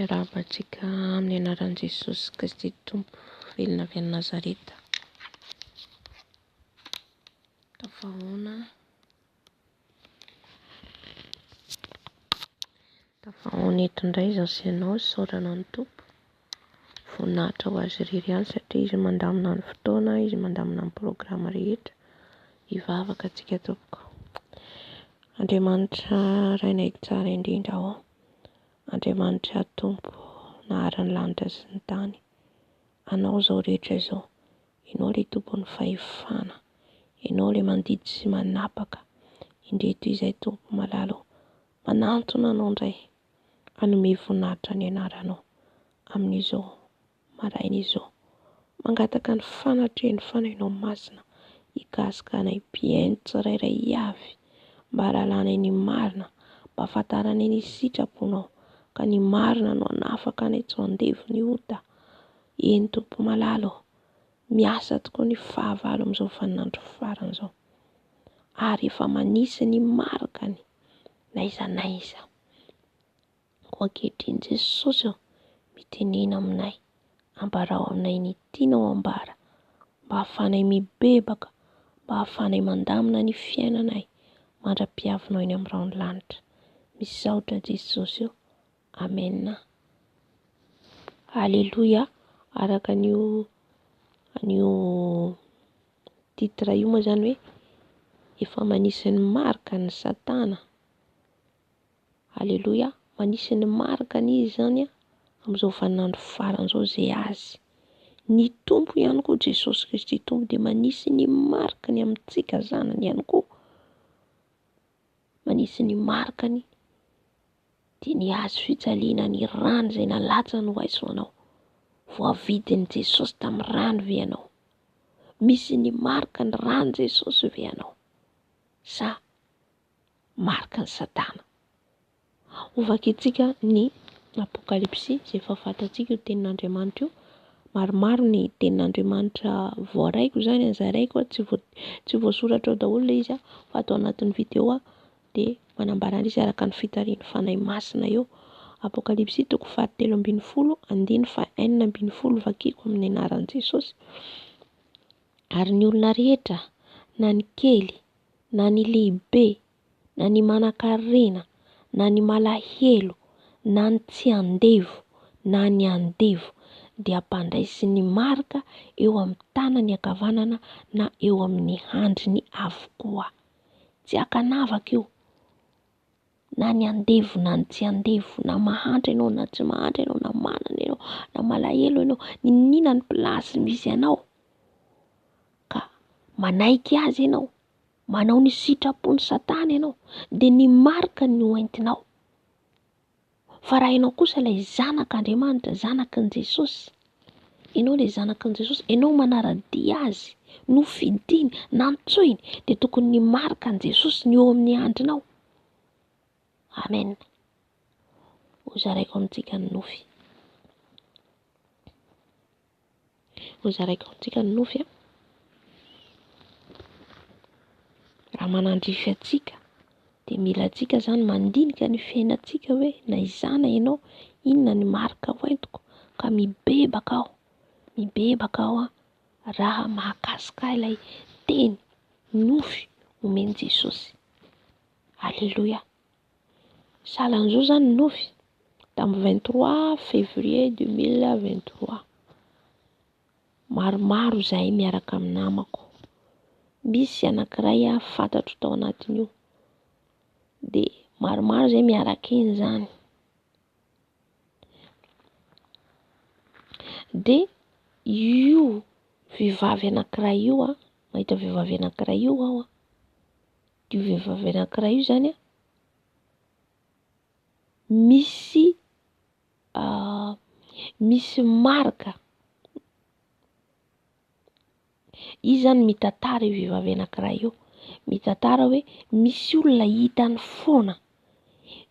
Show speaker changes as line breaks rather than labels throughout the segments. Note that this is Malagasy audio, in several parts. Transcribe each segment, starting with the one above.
Miarahaba antsika amin'ny anaran'i Jesosy Kristy Tompo velona avy any Nazareta. Tafahaona. Tafahaona eto indray izaho sy ianao, isaorana ny Tompo. Voninahitra ho Azy irery ihany satria Izy mandamina ny fotoana, Izy mandamina ny programa rehetra. Hivavaka antsika tompoko. Andriamanitra Rainay tsara indrindra ô. Andriamanitra Tompo nahary ny lanitra sy ny tany. Anao izao rehetra izao. Ianao ilay Tompon'ny fahefana. Ianao ilay mandidy sy manapaka. Indreto izay Tompo malala ô. Manantona Anao indray hanome voninahitra ny anaranao amin'izao maraina izao. Mangataka ny fanatrehan'ny Fanahinao Masina hikasika anay mpihaino tsirairay avy mba hahalalanay ny marina, mba hahafantaranay ny sitraponao, ka ny marina no hanafaka anay tsy ho andevon'ny ota. Eny Tompo malala ô, miasa tokoa ny fahavalo amin'izao vaninandro farany izao, ary efa manisy ny marikany n'aiza n'aiza. Koa ankehitriny Jesosy ô, mitenena aminay, ambarao aminay ny tianao ambara, mba hahafahanay mibebaka, mba hahafahanay mandamina ny fiainanay mandra-piavinao eny amin'ny rahon'ny lanitra. Misaotra Jesosy ô. Amen. Aleloia. Araka an'io an'io titre io moa zany hoe efa manisy ny marika ny satana. Aleloia. Manisy ny marikany izy zany amin'izao vaninandro farany izao izay azy. Ny Tompo ihany koa Jesosy Kristy Tompo dia manisy ny marikany amintsika zanany ihany koa. Manisy ny marikany dia ny hazo fijaliana, ny rany izay nalatsany ho ahy sy ho anao. Voavidin'i Jesosy tamin'ny rany ve ianao? Misy ny marika ny ran'i Jesosy ve ianao? Sa mariky ny Satana? Hovakintsika ny Apokalypsy izay efa fantatsika io tenin'Andriamanitra io. Maromaro ny tenin'Andriamanitra voaraiko izany, zaraiko, tsy voa tsy voasoratra ao daholo ilay izy fa ato anatin'ny video dia manambara an'izy araka ny fitarihan'ny Fanahy Masina eo. Apokalypsy toko fahatelo ambin'ny folo andininy faha enina ambin'ny folo vakiko amin'ny anaran'i Jesosy. Ary ny olona rehetra, na ny kely, na ny lehibe, na ny manan-karena, na ny malahelo, na ny tsy andevo, na ny andevo, dia ampandraisy ny marika eo amin'ny tanany ankavanana na eo amin'ny handriny avokoa. Tsy ankanavaka io, na ny andevo na ny tsy andevo, na mahantra ianao na tsy mahantra ianao, na manana ianao na malahelo ianao, n'inon'inona ny place misy anao, ka manaiky azy ianao, manao ny sitrapon'i satana ianao, dia ny marika no entinao. Fa raha ianao kosa ilay zanak'Andriamanitra, zanakin'i Jesosy, ianao ilay zanakin'i Jesosy, ianao manara-dia Azy, nofidiny, nantsoiny, dia tokony ny marikan'i Jesosy no eo amin'ny andrinao. Amen. Hozaraiko amintsika ny nofy. Hozaraiko amintsika ny nofy a. Raha manandrify antsika dia mila antsika izany mandinika ny fiainantsika hoe na izana ianao, inona ny marika hoentiko ka mibebaka aho, mibebaka aho raha mahakasika ahy ilay teny nofy omen'i Jesosy. Aleloia. Sahala an'izao izany ny nofy tamin'ny 23 février 2023. Maromaro izahay miaraka amin'ny namako. Misy anankiray fantatro tao anatin'io. Dia maromaro izay miaraka eny izany. Dia io vehivavy anankiray io, mahita vehivavy anankiray io aho. Io vehivavy anankiray io izany misy misy marika, izy izany mitantara io vehivavy anankiray io, mitantara hoe misy olona hitany foana,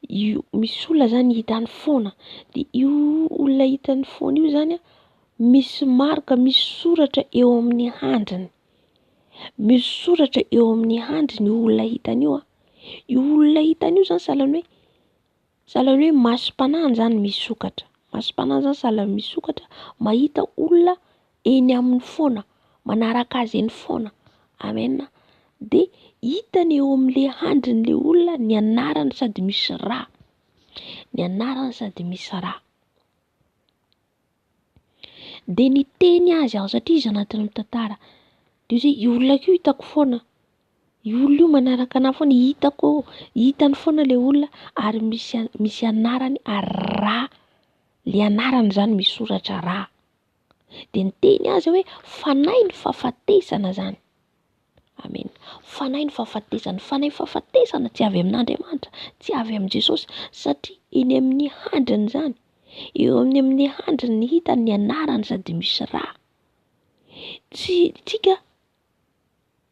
io misy olona izany hitany foana, de io olona hitany foana io izany an misy marika, misy soratra eo amin'ny handriny. Misy soratra eo amin'ny handriny io olona hitany io an. Io olona hitany io zany sahalan'ny hoe sahalan'ny hoe masom-panahiny zany misokatra. Masom-panahy zany sahala amin'ny misokatra, mahita olona eny aminy foana, manaraka azy eny foana. Amen. De hitany eo amin'le handrin'le olona ny anarany sady misy rà. Ny anarany sady misy rà. De niteny azy aho satria izy anatin'ny mitantara. De izy hoe io olona io hitako foana. Io olona io manaraka anahy foana, hitako, hitany foana le olona ary misy misy anarany ary rà, le anarany zany misoratra rà. De niteny azy hoe fanahy ny fahafatesana zany. Amen. Fanahy ny fahafatesana. Fanahy fahafatesana tsy avy amin'Andriamanitra, tsy avy amin'i Jesosy satria eny amin'ny handriny zany. Eo amin'ny amin'ny handriny ny hitany ny anarany sady misy rà. Tsy tsika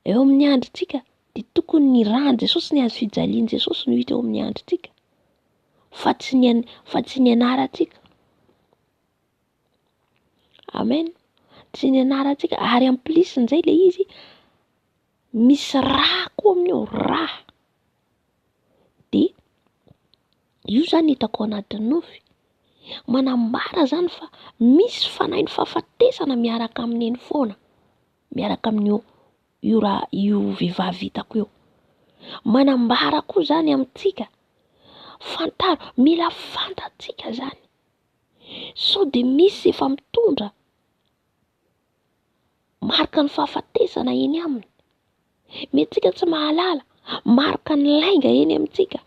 eo amin'ny handrintsika dia tokony ny ràn'i Jesosy, ny hazo fijalian'i Jesosy no hita eo amin'ny handrintsika fa tsy ny fa tsy ny anarantsika. Amen. Tsy ny anarantsika ary en plus ndray le izy misy rà koa amin'io, rà. De io zany hitako ao anatin'ny nofy. Manambara zany fa misy fanahin'ny fahafatesana miaraka aminy eny foana, miaraka amin'io io raha io vehivavy hitako io. Manambara koa zany amintsika, fantaro, mila fantatsika zany sao de misy efa mitondra mariky ny fahafatesana eny aminy. Mety tsika tsy mahalala, mariky ny lainga eny amintsika,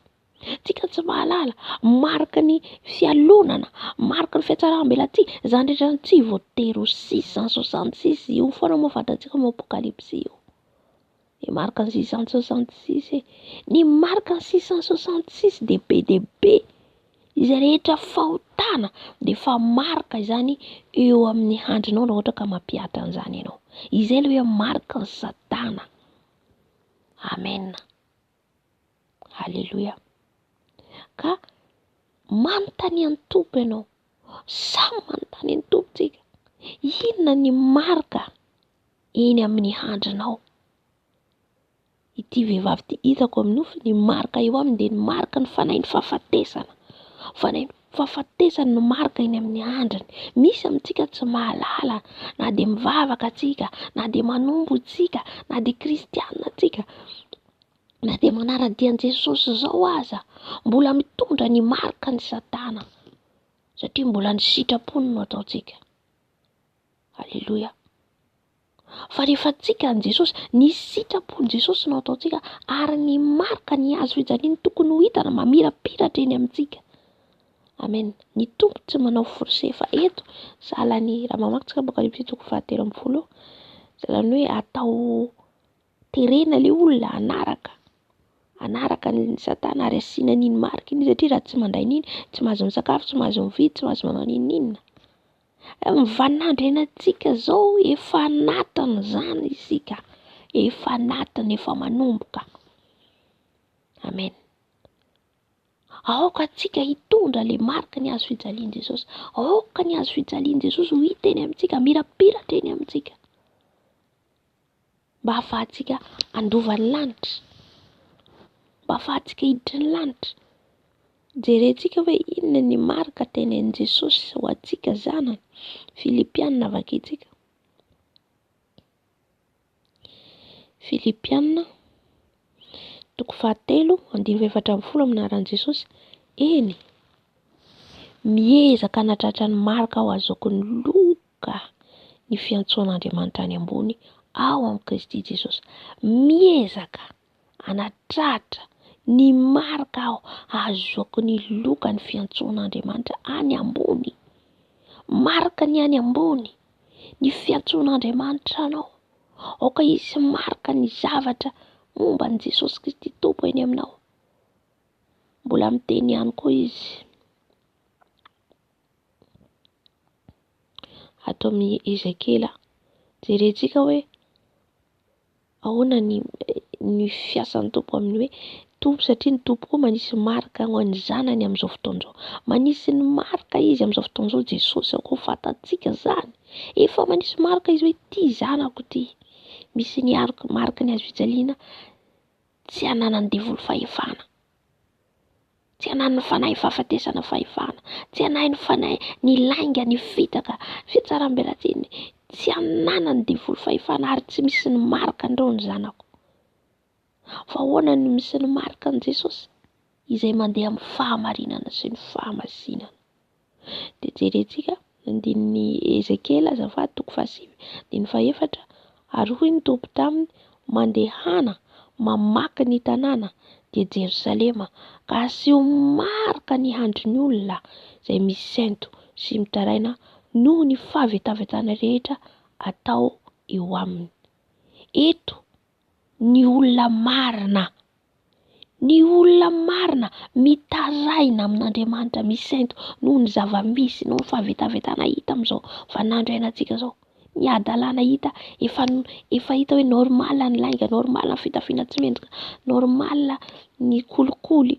tsika tsy mahalala, mariky ny fialonana, mariky ny fihatsaram-belatsihy, zany rehetra zany tsy voatery ho 666, io foana moa fantatsika moa apokalypsy io. Ny marika ny 666 e. Ny marika ny 666 dia be dia be. Izay rehetra fahotana dia efa marika izany eo amin'ny handrinao raha ohatra ka mampihatra an'izany ianao. Izay ilay hoe marika ny satana. Amen. Alléluia. Ka manontania ny Tompo ianao. Samy manontany ny Tompo tsika. Inona ny marika eny amin'ny handrinao. Ity vehivavy ity hitako amin'ny nofy, ny marika eo aminy dia ny mariky ny fanahin'ny fahafatesana. Fanahin'ny fahafatesana no marika eny amin'ny handriny. Misy amintsika tsy mahalala na dia mivavaka tsika, na dia manompo tsika, na dia kristiana tsika, na dia manara-dia an'i Jesosy izao aza, mbola mitondra ny mariky ny satana satria mbola ny sitrapony no ataontsika. Aleloia. Fa rehefa tsika an'i Jesosy, ny sitrapon'i Jesosy no ataontsika ary ny marika ny hazo fijaliany tokony ho hitana mamirapiratra eny amintsika. Amen. Ny Tompo tsy manao force fa eto sahala ny raha mamaky tsika Apokalypsy toko fahatelo ambin'ny folo eo, sahala ny hoe atao terena le olona hanaraka, hanaraka ny satana ary asiana an'iny marika iny satria raha tsy mandray an'iny tsy mahazo misakafo, tsy mahazo mividy, tsy mahazo manao n'inon'inona. Amin'ny vaninandro iainantsika izao efa anatin'izany isika, efa anatiny, efa manomboka. Amen. Aoka antsika hitondra le mariky ny hazo fijalian'i Jesosy. Aoka ny hazo fijalian'i Jesosy ho hita eny amintsika, mirapiratra eny amintsika. Mba hahafahantsika handova ny lanitra. Mba hahafahantsika hiditra ny lanitra. Jerentsika hoe inona ny marika tenenin'i Jesosy ho antsika zanany. Filipiana vakintsika. Filipiana toko fahatelo andininy faha-14 amin'ny anaran'i Jesosy. Eny, miezaka hanatratra ny marika aho ahazoako ny loka ny fiantsoan'Andriamanitra any ambony ao amin'i Kristy Jesosy. Miezaka hanatratra ny marika aho hahazoako ny loka ny fiantsoan'Andriamanitra any ambony. Marika ny any ambony, ny fiantsoan'Andriamanitra anao. Aoka hisy marika ny zavatra momba an'i Jesosy Kristy Tompo eny aminao. Mbola miteny ihany koa izy. Ato amin'ny Ezekiela. Jerentsika hoe ahoana ny ny fiasan'ny Tompo amin'ny hoe Tompo satria ny Tompo koa manisy marika ho an'ny zanany amin'izao fotoana izao. Manisy ny marika izy amin'izao fotoana izao Jesosy aoka ho fantatsika izany. Efa manisy marika izy hoe ity zanako ity. Misy ny mariky ny hazo fijaliana tsy ananan'ny devoly fahefana. Tsy anan'ny fanahy fahafatesana fahefana. Tsy anahy ny fanahy ny lainga, ny fitaka, fihatsaram-belatsihy. Tsy ananan'ny devoly fahefana ary tsy misy ny marika an'ireo ny zanako. Fa ahoana no misy ny marika an'i Jesosy? Izay mandeha amin'ny fahamarinana sy ny fahamasinana. Dia jerentsika andininy Ezekiela azafady toko fahasivy andininy fahefatra ary hoy ny Tompo taminy mandehana mamaky ny tanàna dia Jerosalema ka asio marika ny handrin'ny olona izay misento sy mitaraina noho ny fahavetavetana rehetra atao eo aminy. Eto ny olona marina. Ny olona marina mitaraina amin'Andriamanitra, misento noho ny zava-misy, noho ny fahavetavetana hita amin'izao vaninandro iainantsika izao. Ny hadalana hita efa efa hita hoe normal ny lainga, normal ny fitafiana tsy mendrika, normal ny kolikoly.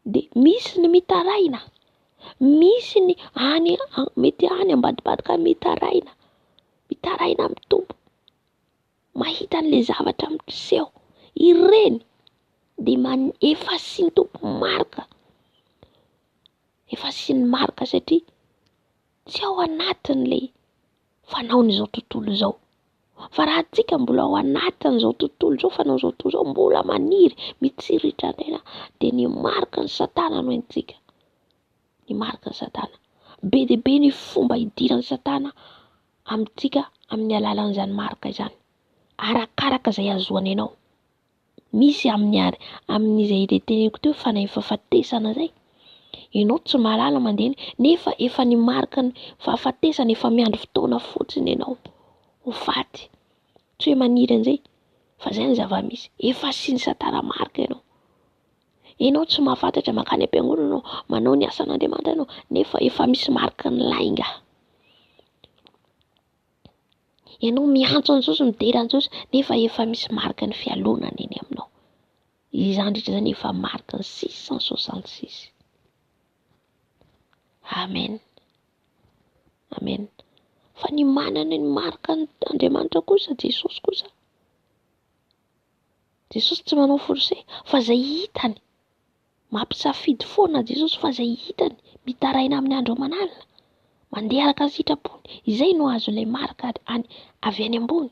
Dia misy ny mitaraina, misy ny any mety any ambadibadika any mitaraina, mitaraina amin'ny Tompo. Mahita an'ilay zavatra miseho ireny dia man- efa asian'ny Tompo marika, efa asiany marika satria tsy ao anatin'ilay fanaon'izao tontolo izao. Fa raha antsika mbola ao anatin'izao tontolo izao, fanaon'izao tontolo izao, mbola maniry, mitsiritra tena, dia ny mariky ny satana no entintsika, ny mariky ny satana. Be dia be ny fomba idiran'ny satana amintsika amin'ny alalan'izany marika izany, arakaraka izay ahazoany anao. Misy amin'ny ary amin'izay ilay teneniko teo fanahy fahafatesana izay, ianao tsy mahalala mandeha nefa efa ny mariky ny fahafatesana efa miandry fotoana fotsiny ianao ho faty, tsy hoe maniry an'izay fa izay ny zava-misy, efa asian'i satana marika ianao. Ianao tsy mahafantatra mankany am-piangonana ianao, manao ny asan'Andriamanitra ianao nefa efa misy mariky ny lainga. Ianao miantso an'i Jesosy, midera an'i Jesosy nefa efa misy mariky ny fialonana eny aminao. Izany rehetra izany efa mariky ny 666. Amen. Amen. Fa ny manana ny marika Andriamanitra kosa, Jesosy kosa, Jesosy tsy manao forcé fa zay hitany, mampisafidy foana Jesosy fa zay hitany mitaraina aminy andro aman'alina, mandeha araka ny sitrapony, izay no azon'ilay marika any avy any ambony,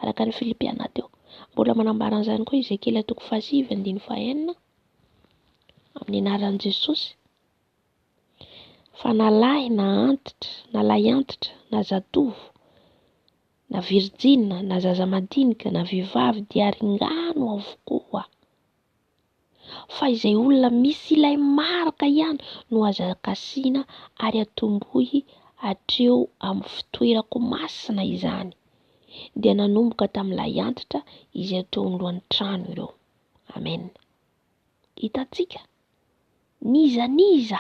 araka ny Filipiana teo. Mbola manambara an'izany koa Ezekiela toko fahasivy andininy fahenina, amin'ny anaran'i Jesosy, fa na lahy na antitra, na lahy antitra na zatovo, na virjina, na zaza madinika, na vehivavy dia ringano avokoa. Fa izay olona misy ilay marika ihany no aza kasihina ary atombohy hatreo amin'ny fitoerako masina izany. Dia nanomboka tamin'ny lahiantitra izay teo anoloan'ny trano ireo. Amen. Hitantsika, n'iza n'iza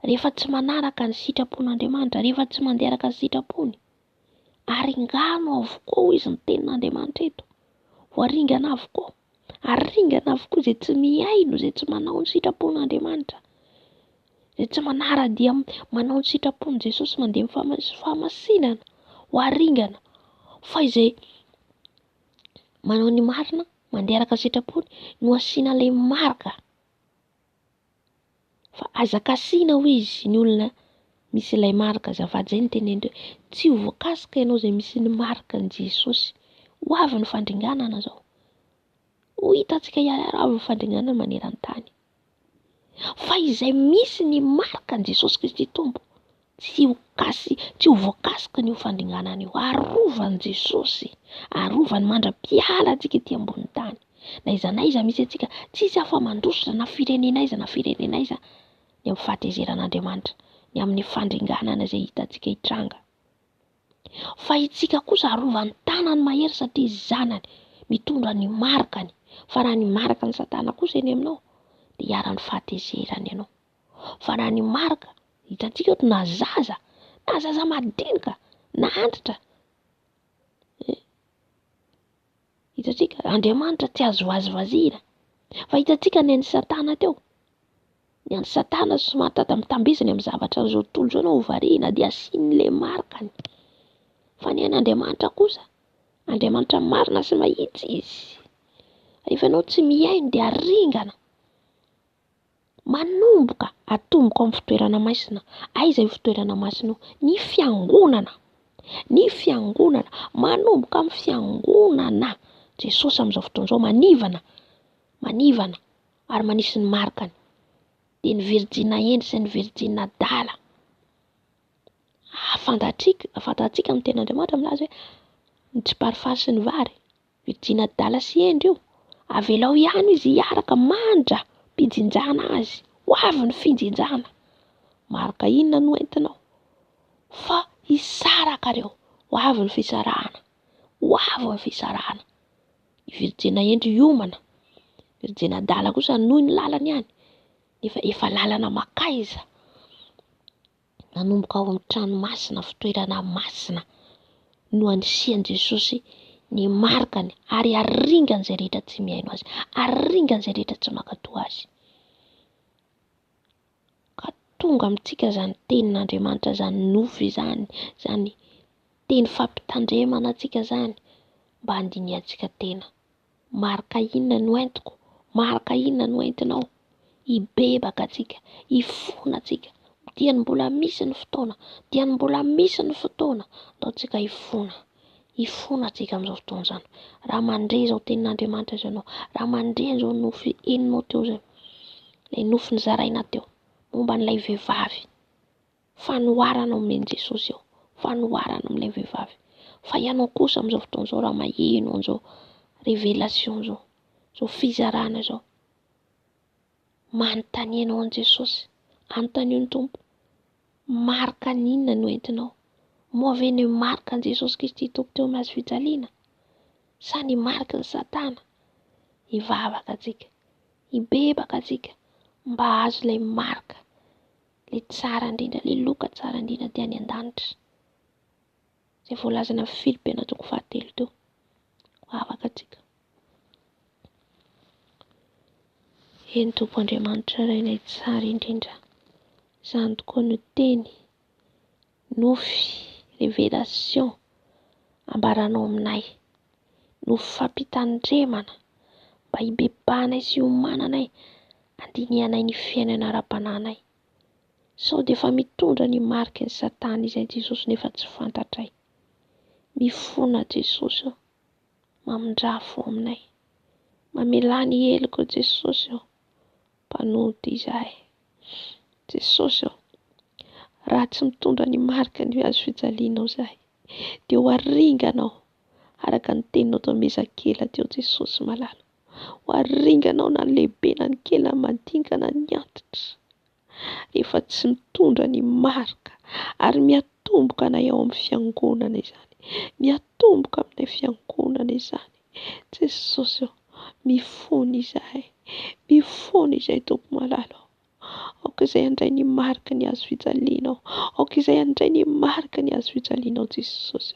rehefa tsy manaraka ny sitrapon'Andriamanitra, rehefa tsy mandeha araka ny sitrapony, aringano avokoa hoy izy ny tenin'Andriamanitra eto, voaringana avokoa, aringana avokoa izay tsy mihaino, izay tsy manao ny sitrapon'Andriamanitra, izay tsy manara-dia manao ny sitrapon'i Jesosy mandeha amin'ny fahamasinana, ho aringana, fa izay manao ny marina, mandeha araka ny sitrapony no asiana ilay marika. Fa aza kasihina hoy izy ny olona misy ilay marika azafady zay no teneniny teo tsy ho voakasika ianao izay misy ny marikan'i Jesosy. Ho avy ny fandringanana zao. Ho hitantsika hiharihary ho avy ny fandringanana maneran-tany. Fa izay misy ny marikan'i Jesosy Kristy Tompo tsy ho kasy tsy ho voakasiky ny io fandringanana io. Arovan'i Jesosy, arovany mandra-piala antsika ety ambonin'ny tany. Na aiza na aiza misy antsika, tsisy afa-mandositra na firenena aiza na firenena aiza ny amin'ny fahatezeran'Andriamanitra, ny amin'ny fandringanana izay hitantsika hitranga. Fa itsika kosa arovan'ny tanany mahery satria zanany, mitondra ny marikany. Fa raha ny marikan'i Satana kosa eny aminao, dia iharan'ny fahatezerany ianao. Fa raha ny marika, hitantsika eto na zaza, na zaza madinika, na antitra, eh, hitantsika, Andriamanitra tsy azo vazivaziana. Fa hitantsika ny an'i Satana teo, ny an'i Satana somary tady mitambesany amin'ny zavatra an'izao tontolo izao no variana dia asiany le marikany. Fa ny an'Andriamanitra kosa, Andriamanitra marina sy mahitsy izy. Rehefa ianao tsy mihaino dia ringana. Manomboka atomboka ao amin'ny fitoerana masina. Aiza io fitoerana masina io? Ny fiangonana. Ny fiangonana. Manomboka amin'ny fiangonana. Jesosy amin'izao fotoana izao manivana, manivana ary manisy ny marikany. Dia ny virjina hendry sy ny virjina adala. Fantatsika, fantatsika ny tenin'Andriamanitra milaza hoe ny tsiparifary sy ny vary. Virjina adala sy hendry io. Avelao ihany izy hiaraka mandra pijinjana azy. Ho avy ny fijinjana. Marika inona no entinao? Fa hisaraka reo. Ho avy ny fisarahana. Ho avy ny fisarahana. Ny virjina hendry hiomana. Virjina adala kosa hanohy ny lalany ihany. Nefa efa lalana makaiza. Nanomboka ao amin'ny trano masina, fitoerana masina, no anisian'i Jesosy ny marikany ary aringany izay rehetra tsy mihaino azy, aringany izay rehetra tsy mankatò azy. Ka tonga amintsika izany tenin'Andriamanitra izany nofy izany, izany teny fampitandremana antsika izany mba handinihantsika tena. Marika inona no entiko? Marika inona no entinao? Hibebaka antsika, hifona antsika, diany mbola misy ny fotoana, diany mbola misy ny fotoana, andao tsika hifona, hifona antsika amin'izao fotoana izany. Raha mandre izao tenin'Andriamanitra izao ianao, raha mandre an'izao nofy henonao teo izao, ilay nofy nozaraina teo, momba an'ilay vehivavy, Fanoharana omen'i Jesosy eo, fanoharana amin'ilay vehivavy. Fa ianao kosa amin'izao fotoana izao raha maheno an'izao révélation izao, izao fizarana izao, manontania anao an'i Jesosy, anontanio ny Tompo, marika ny inona no entinao? Moa ve ny marika an'i Jesosy Kristy Tompo teo amin'ny hazo fijaliana? Sa ny mariky ny Satana? Hivavaka antsika, hibebaka antsika mba hahazo ilay marika Ilay tsara indrindra, ilay loka tsara indrindra dia any an-danitra. Izay voalazana amin'ny Filipiana toko fahatelo teo. Ho afaka antsika. Eny Tompo Andriamanitra Rainay tsara indrindra. Izany tokoa no teny, nofy, révélation ambaranao aminay. Nofy fampitandremana mba hibebahanay sy hiomananay handinihanay ny fiainana ara-panahinay. Sao dia efa mitondra ny mariky ny satana izay Jesosy nefa tsy fantatray. Mifona Jesosy ô, mamindrà fo aminay. Mamelà ny heloko Jesosy ô, mpanota izahay. Jesosy ô, raha tsy mitondra ny mariky ny hazo fijalianao izahay, dia ho aringanao araka ny teninao tao Mezakela teo Jesosy malala. Ho aringanao na ny lehibe na ny kely na ny madinika na ny antitra. Rehefa tsy mitondra ny marika ary miatomboka anay ao amin'ny fiangonana izany. Miatomboka aminay fiangonana izany. Jesosy ô, mifona izahay. Mifona izahay Tompo malala ô. Aoka izay handray ny mariky ny hazo fijalianao. Aoka izay handray ny mariky ny hazo fijalianao Jesosy.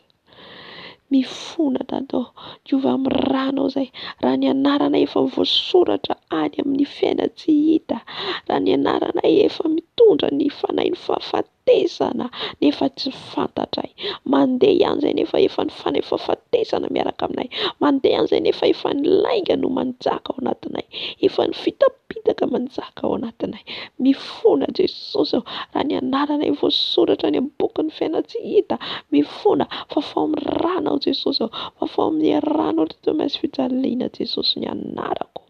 Mifona Dada ô, diovy amin'ny ranao izay. Raha ny anaranay efa voasoratra any amin'ny fiainan-tsy hita, raha ny anaranay efa mitondra ny fanahin'ny fahafatesana nefa tsy fantatray. Mandeha ihany izay nefa efa ny fanahy fahafatesana miaraka aminay. Mandeha ihany izay nefa efa ny lainga no manjaka ao anatinay. Efa ny fitapitaka manjaka ao anatinay. Mifona Jesosy ô, raha ny anaranay voasoratra any amin'ny bokin'ny fiainan-tsy hita, mifona, fafao amin'ny ranao Jesosy ô, fafao amin'ny ranao ry Tomasy fijaliana Jesosy ny anarako.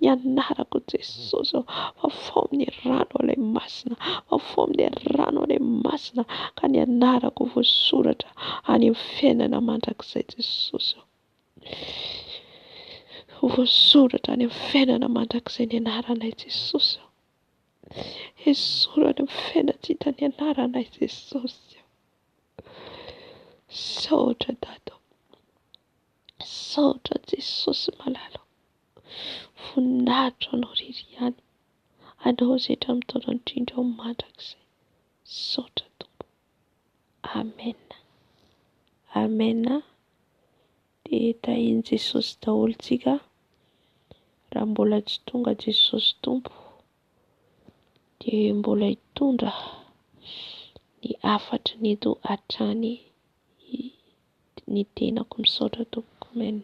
Ny anarako Jesosy ô, fafao amin'ny ranao ilay masina, fafao amin'ny ranao ilay masina ka ny anarako voasoratra any amin'ny fiainana mandrakizay Jesosy ô. Ho voasoratra any amin'ny fiainana mandrakizay ny anaranay Jesosy ô. Esory any amin'ny fiainan-tsy hita ny anaranay Jesosy ô. Misaotra Dada ô. Misaotra Jesosy malala ô. Voninahitra ho Anao irery ihany. Anao izay hatramin'ny taona indrindra ho mandrakizay. Misaotra Tompo. Amen. Amen. Dia tahin'i Jesosy daholo tsika. Raha mbola tsy tonga Jesosy Tompo dia mbola hitondra ny hafatry ny eto hatrany ny tenako. Misaotra tompoko. Amen.